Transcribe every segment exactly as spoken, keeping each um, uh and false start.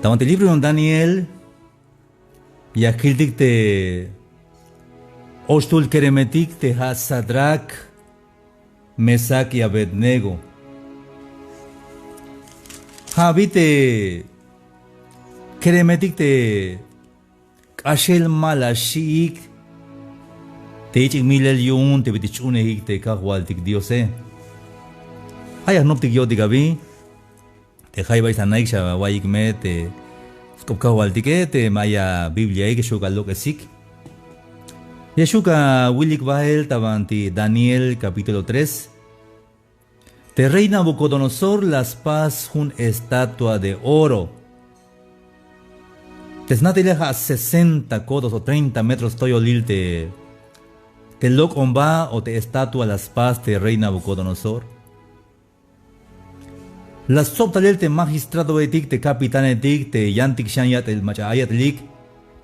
Ta banti libro yu'un Daniel ya kiltik te ochtul keremetik te ja' Sadrac, Mesac y Abednego. Ja' abi te keremetik te k'axel ma la xi'ik te yich'ik milel yu'un te bit'il sch'uunejik te Kajwaltik Diose. Ay ya jnoptik yo'tik abi te jayeb ay ta naik xa awa'iyik me te sk'op Kajwaltike te ma ay a Bibliaik, xu' ka lok'esik. Ya xu' ka wilik bael ta banti Daniel capítulo tres. Te rey Nabucodonosor la spas jun estatua de oro. Te snatile ja' sesenta codos o treinta metros toyolil te, te lok'omba o te estatua la spas te rey Nabucodonosor. La stsob talel te magistradoetik, te capitanetik, te yantik xan yat'el mach'a ayat'elik,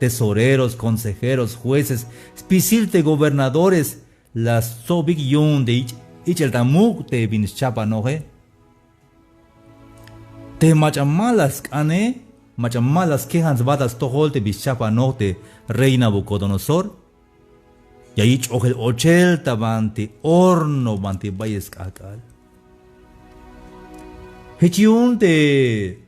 tesoreros, consejeros, jueces, spisil te gobernadores, la stsobik yu'un te ich', ich'el ta muk' te bin schapanoje. Te mach'a ma la sk'ane, mach'a ma la skejan sba ta stojol te bin schapanoj te rey Nabucodonosor, ya yich' ch'ojel ochel ta banti horno, banti bayel sk'ajk'al. Jich yu'un te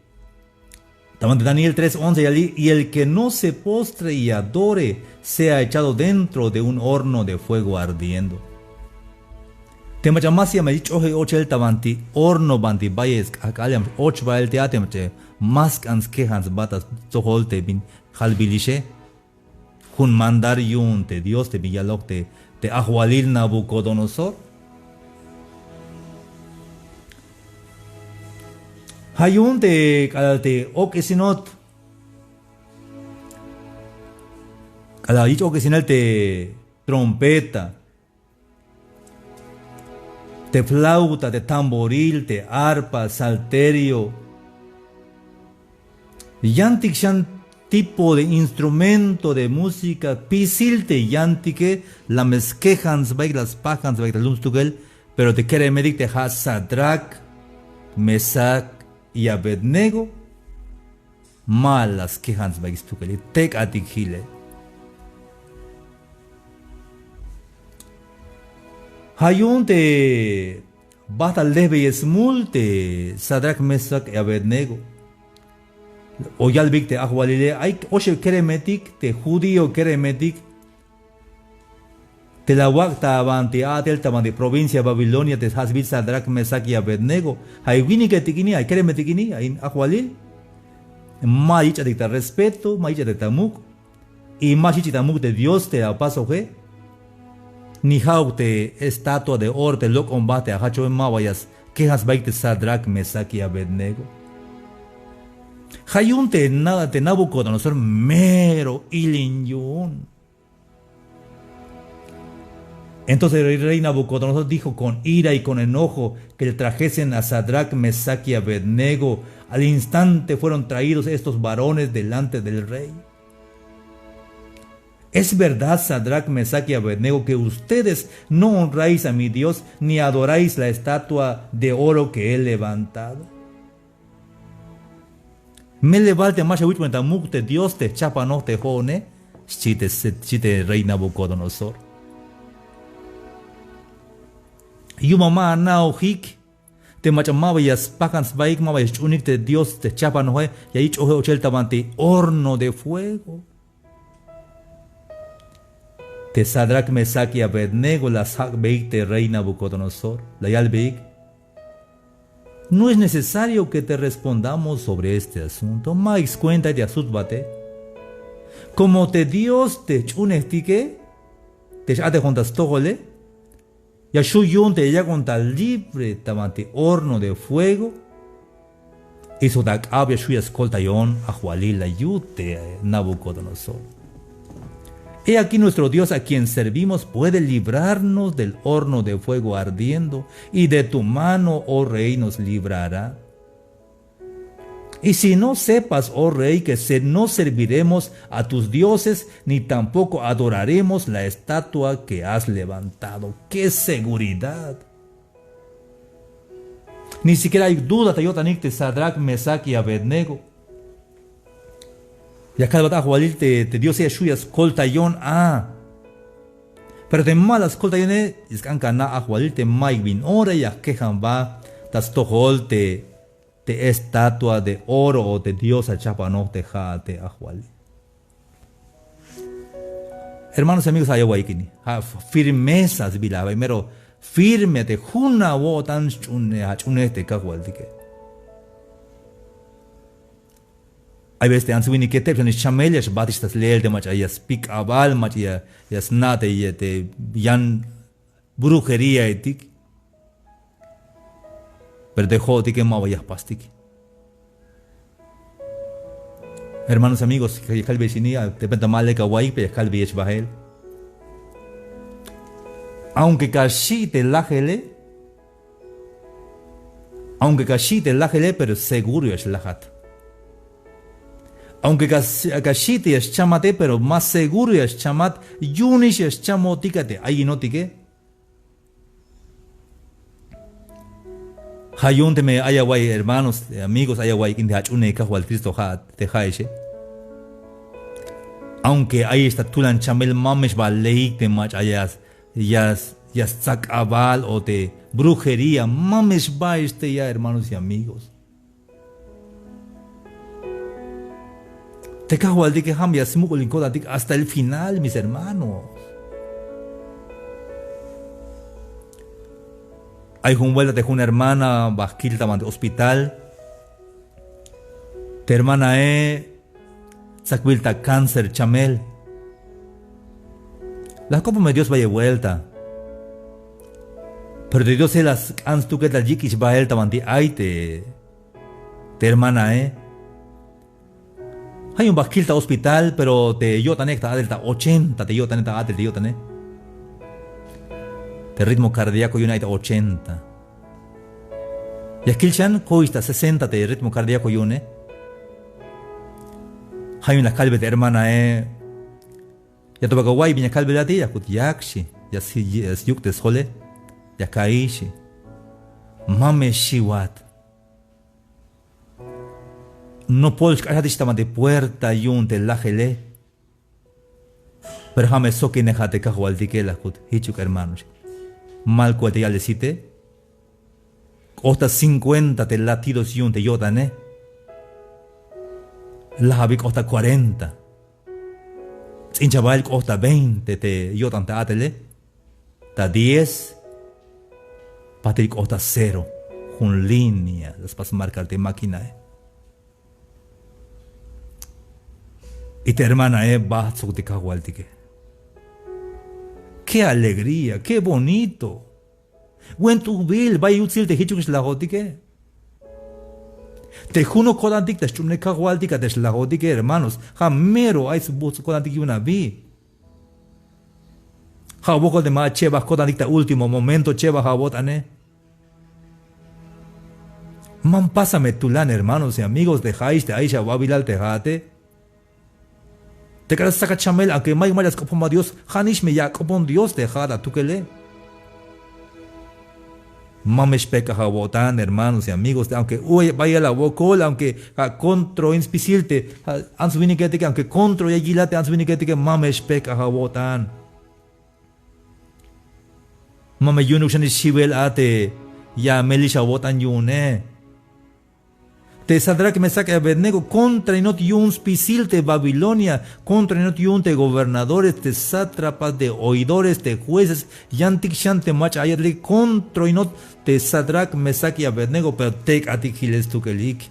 ta banti Daniel tres once ya yal: "Y el que no se postre y adore sea echado dentro de un horno de fuego ardiendo". Te mach'a ma syak' me yich' ch'ojel ochel ta banti horno, banti bayel sk'ajk'al, ya me och bael te a te mach'a ma sk'an skejan sba ta stojol te bin jalbelixe. Jun mandar yu'un te Dios te bin yaloj te, te ajwalil Nabucodonosor. Ja' yu'un te k'alal te ok'esinot, k'alal yich' ok'esinel te trompeta, te flauta, te tamboril, te arpa, salterio, yantik xan tipo de instrumento de música, spisil te yantike, la me skejan sbaik, la spajan sbaik ta lum stukel, pero te keremetik te ja' Sadrac, Mesac y Abednego ma la skejan sbaik stukel, tek'atik jilel. Ja' yu'un te bajt ta lejbeyel smul te Sadrac, Mesac y Abednego. O yalbeyik te ajwalile, ay oxeb keremetik, te judío keremetik, te la wak' ta banti a'tel ta banti provincia Babilonia te ja' sbiil Sadrac, Mesac y Abednego. Ay winiketik ini, ay keremetik ini, ay ajwalil. Ma yich'atik ta respeto, ma yich'atik ta muk'. Y ma xyich'ik ta muk' te Dios te apasoje. Ni ja'uk te estatua de oro te lok'omba te ajachoje ma ba ya skejan sbaik te Sadrac, Mesac y Abednego. Ja' yu'un te Na-, te Nabucodonosor mero ilin yu'un. Entonces el rey Nabucodonosor dijo con ira y con enojo que le trajesen a Sadrac, Mesac y Abednego. Al instante fueron traídos estos varones delante del rey. ¿Es verdad, Sadrac, Mesac y Abednego, que ustedes no honráis a mi Dios ni adoráis la estatua de oro que he levantado? Melel bal te ma xawich'bon ta muk' te Dios te jchapanoj te jo'one, xchi te, xchi te rey Nabucodonosor. Yu'un ma ana'ojik te mach'a ma ba ya spajan sbaik, ma ba ya sch'uunik te Dios te jchapanoje, ya yich' ch'ojel ochel ta banti horno de fuego. Te Sadrac, Mesac y Abednego la sjak'beyik te rey Nabucodonosor, la yalbeyik: "No es necesario que te respondamos sobre este asunto". Ma'yuk skuenta te ya sutbate. Como te Dios te jch'uunejtike, te x-a'tejon ta stojole, ya xju' yu'un te ya yak'on ta libre ta banti horno de fuego. Y sok ta ak'ab ya xju' ya skoltayon ajwalil la yut te Nabucodonosor. He aquí, nuestro Dios a quien servimos puede librarnos del horno de fuego ardiendo, y de tu mano, oh rey, nos librará. Y si no, sepas, oh rey, que se-, no serviremos a tus dioses, ni tampoco adoraremos la estatua que has levantado. ¡Qué seguridad! Ni siquiera ay duda ta yo'tanik te Sadrac, Mesac y Abednego. Ya kalbat ajwalil te, te Diose ya xju' ya skoltayon a. Pero te ma la skoltayone, ya sk'an ka na' ajwalil te mayuk bin ora ya jkejanba ta stojol te, te estatua de oro o te diosa chajpanoj te ja'ate ajwalil. Hermanos y amigos, ay awa'iy ini. Ja' firmeza sbiil a, mero firme te jun awo'tan xch'unej, ach'unej te kajwaltike. Ay veces te ants winike te xan ix chamel ya xbajtix ta sleel te mach'a ya spik'abal, mach'a ya, ya sna' te, te yan brujeriaetik. Pero te jo'otike ma ba ya jpastik. Hermanos, amigos, ya kalbeyex ini, a, te penta ma lek awa'iy, pero ya kalbeyex bael. Aunque ka xi' te lajele, aunque ka xi' te lajele, pero seguro ya xlajat. Aunque ka, ka xi' te ya xchamate, pero más seguro ya xchamat, yu'unix ya xchamotik a te ayinotike. Ja' yu'un teme ay awa'iy hermanos, amigos, ay awa'iy in te ach'unej kajwal Cristo ja', te ja'exe. Aunque ayex ta tulan chamel, ma me xba leik te mach'a ya, ya, ya stsak'abal o te brujería, ma me xbaex te ya, hermanos y amigos. Te kajwaltike ja' me ya smuk'ulin ko'tantik hasta el final, mis hermanos. Ay jun vuelta te jun hermana ba jkil ta banti hospital. Te hermanae tsakbil ta cáncer chamel. La jk'opon me Dios bayel vuelta. Pero te Diose la sk'an stukel ta yik'ix bael ta banti ay te, te hermanae. Ja' yu'un ba jkil ta hospital, pero te yo'tane ta a'tel ta ochenta, te yo'tane ta a'tel, te yo'tane. Te ritmo cardíaco yu'une ay ta ochenta. Ya jkil xan koix ta sesenta te ritmo cardíaco yu'une. Ja' yu'un la kalbe te hermanae. Ya to bal awa'iy bin ya kalbel a ti, ya jkut yak xi, ya s-, ya syuk' te sjole, ya ka'iy xi. Ma me xiwat. Nopol xk'axatix ta banti puerta yu'un te lajele. Pero ja' me sokinejat te kajwaltike, la jkut jichuk hermano xi. Malkuel te ya'lel site. K'ot ta cincuenta te latidos yu'un te yo'tane. Laj abi k'ot ta cuarenta. Ts'inchabael k'ot ta veinte te yo'tan te a'tele. Ta diez. Patil k'ot ta cero. Jun línea la spas marcar te máquinae. Y te hermanae bajt sok te kajwaltike. Qué alegría, qué bonito. Wen t'ujbil, bay yutsil te jichuk xlajotike. Te junok ko'tantik ta xch'unej kajwaltik a te xlajotike, hermanos. Ja' mero ay sbujts' ko'tantik yu'un abi. Ja' wokol te ma chebaj ko'tantik ta último momento, chebaj awo'tane. Ma me pasa me tulan, hermanos y amigos, te ja'ix te ayix awabilal te ja'ate. Te k'alal stsakaj chamel, aunque mayuk mach'a sk'oponba Dios, ja'nix me ya ak'opon Dios te ja'at atukele. Ma me xpejk'aj awo'tan, hermanos y amigos, te aunque uy bayal awokol, aunque ja' kontroin spisil te ja' ants winiketike, aunque kontroin ya yilat te ants winiketike, ma me xpejk'aj awo'tan. Ma me yu'unuk xanix xiwel a te ya amelix awo'tan yu'une. Te Sadrac, Mesac y Abednego, contrainot yu'un spisil te Babilonia, contrainot yu'un te gobernadores, te sátrapas, te oidores, te jueces, yantik xan te mach'a ayat lek, contrainot te Sadrac, Mesac y Abednego, pero tek'atik jilel stukelik.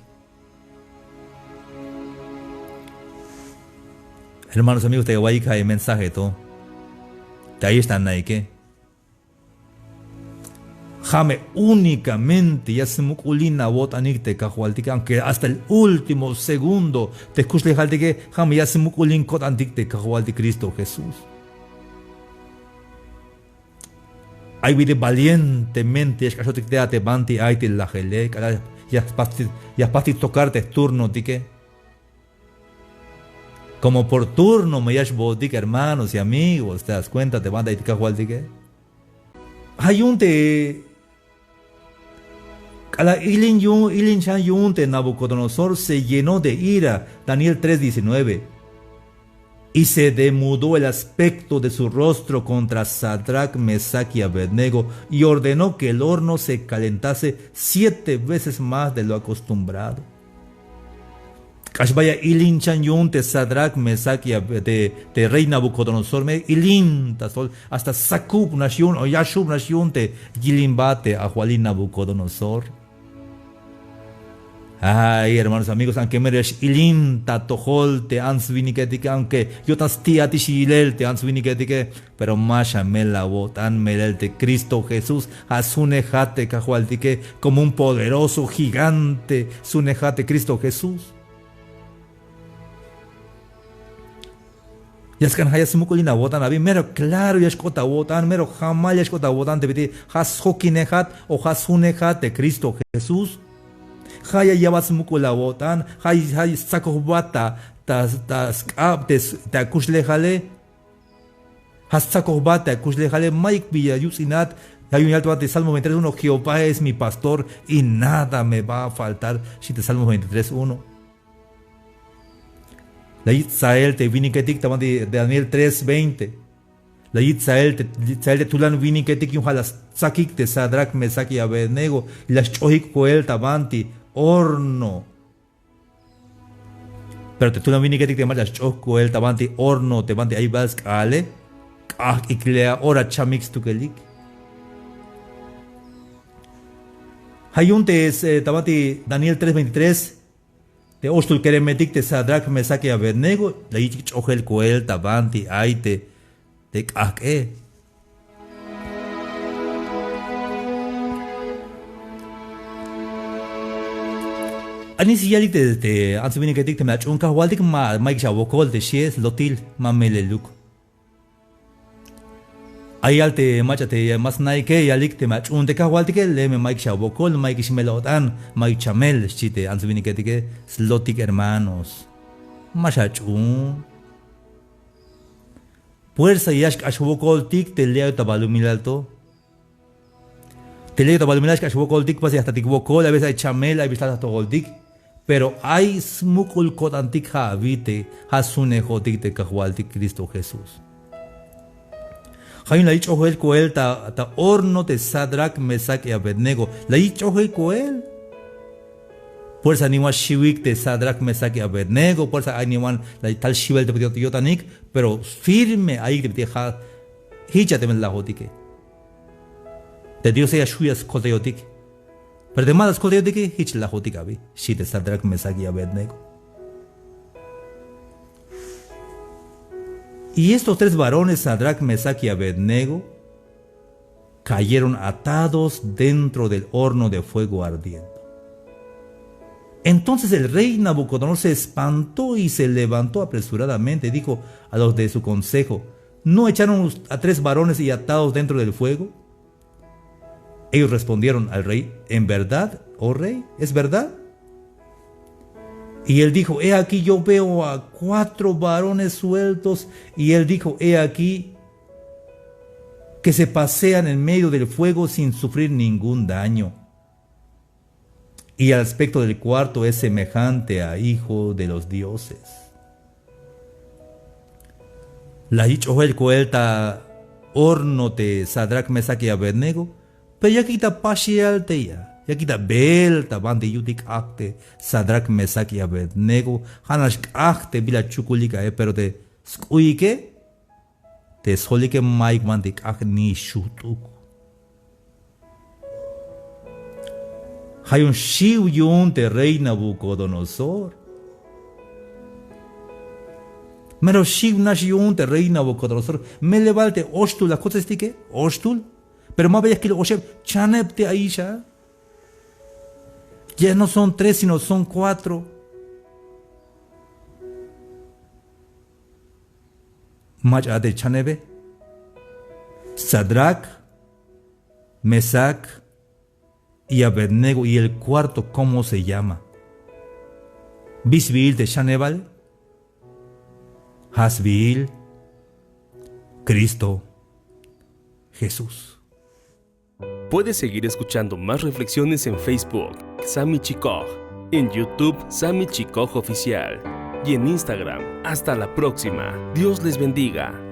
Hermanos, amigos, te ya awa'iyik ja' e mensaje to. Te ayex ta ana'ike. Ja' me únicamente ya smuk'ulin awo'tanik te kajwaltike, aunque hasta el último segundo te jkuxlejaltike, ja' me ya smuk'ulin ko'tantik te kajwaltik Cristo Jesús. Ay bit'il valientemente ya xk'axotik te a te banti ay te lajele, k'alal ya jpastik, ya jpastik tocar te jturnotike. Como por turno me ya xbootik, hermanos y amigos, te das cuenta te banti ay te kajwaltike. Ja' yu'un te k'alal ilin yu'un, ilin xan yu'un te Nabucodonosor se llenó de ira, Daniel tres diecinueve. Y se demudó el aspecto de su rostro contra Sadrac, Mesac y Abednego, y ordenó que el horno se calentase siete veces más de lo acostumbrado. K'ax bay a ilinchan yu'un te Sadrac, Mesac y Ab-, te, te rey Nabucodonosor, me ilin ta sol, hasta sakubnax yu'un o yaxubnax yu'un te yilimba te ajwalil Nabucodonosor. Ay, hermanos, amigos, aunque mero ya x-ilin ta atojol te ants winiketike, aunque yo'tan sti'atix yilel te ants winiketike, pero ma xamel awo'tan, melel te Cristo Jesús ja' sjunejat te Kajwaltike como un poderoso gigante, sjunejat te Cristo Jesús. Ya sk'an ja' ya smuk'ulin awo'tan abi, mero claro ya xk'ot awo'tan, mero jamal ya xk'ot awo'tan te bit'il ja' sjokinejat o ja' sjunejat te Cristo Jesús. Ja' ya ya'bat smuk'ul awo'tan, ja' ya, ja' ya stsakojbat ta, ta, ta sk'ab te s-, te akuxlejale. Ja' stsakojbat te akuxlejale, mayuk bi ya yuts'inat. Ja' yu'un yal te Salmo veintitrés uno: "Jehová es mi pastor y nada me va a faltar", xchi te Salmo veintitrés uno. La yich' tsael te winiketik ta banti Daniel tres veinte. La yich' tsael te, tsael te tulan winiketik yu'un ja' la stsakik te Sadrac, Mesac y Abednego, la sch'ojik koel ta banti horno. Pero te tulan winiketik te mach'a sch'oj koel ta banti horno, te banti ay bal sk'aale, k'ajk'ik le a ora chamik stukelik. Ja' yu'un te, eh, ta banti Daniel tres veintitrés, te oxtul keremetik te Sadrac, Mesac y Abednego, la yich'ik ch'ojel koel ta banti ay te, te k'ajk'e. Anix yalik te, te ants winiketik teme ach'uun Kajwaltik, ma, mayuk xawokol te xie slotil, ma meleluk. Ay yal te mach'a te ma sna'ike, yalik teme ach'uun te Kajwaltike, leme mayuk xawokol, mayuk xmel-o'tan, mayuk chamel, xchi te ants winiketike, slotik hermanos. Ma xach'uun. Puersa ya xk'ax wokoltik te le' ayot ta balumilal to. Te le' ayot ta balumilal xk'ax wokoltik, pues ya jtatik wokol, a veces ay chamel, ay bi xtal ta jtojoltik. Pero ay smuk'ul ko'tantik ja' abi te ja' sjunejotik te Kajwaltik Cristo Jesús. Ja' yu'un la yich' ch'ojel koel ta, ta horno te Sadrac, Mesac y Abednego. La yich' ch'ojel koel. Puersa niwan xiwik te Sadrac, Mesac y Abednego, puersa ay niwan la tal xiwel te yo'tanik, pero firme ayik te bit'il ja' jich a teme lajotike. Te Diose ya xju' ya skoltayotike. Pero te ma la skoltayotike, jich lajotik abi, xchi te Sadrac, Mesac y Abednego. Y estos tres varones, Sadrac, Mesac y Abednego, cayeron atados dentro del horno de fuego ardiendo. Entonces el rey Nabucodonosor se espantó y se levantó apresuradamente, dijo a los de su consejo: "¿No echaron a tres varones y atados dentro del fuego?". Ellos respondieron al rey: "En verdad, oh rey, es verdad". Y él dijo: "He aquí, yo veo a cuatro varones sueltos". Y él dijo: "He aquí, que se pasean en medio del fuego sin sufrir ningún daño. Y el aspecto del cuarto es semejante a hijo de los dioses". La yich' ch'ojel koel ta horno te Sadrac, Mesac y Abednego, pero yakik ta paxial te ya, yakik ta beel ta banti yu'tik k'ajk' te Sadrac, Mesac y Abednego. Ja'nax k'ajk' te bila chukulik ae, pero te sk'u'ike, te sjolike, mayuk banti k'ajk' ni xujt'uk. Ja' yu'un xiw yu'un te rey Nabucodonosor. Mero xiw nax yu'un te rey Nabucodonosor. Melel bal te oxtul la kotsestike, oxtul. Pero ma ba ya kil oxeb, chaneb te ayix a. Ya no son tres, sino son cuatro. Mach'a a te chanebe. Sadrac, Mesac y Abednego, y el cuarto, ¿cómo se llama? ¿Bi sbiil te chanebale? Ja' sbiil Cristo Jesús. Puedes seguir escuchando más reflexiones en Facebook, Sami Chikoj, en YouTube, Sami Chikoj Oficial. y en Instagram. Hasta la próxima. Dios les bendiga.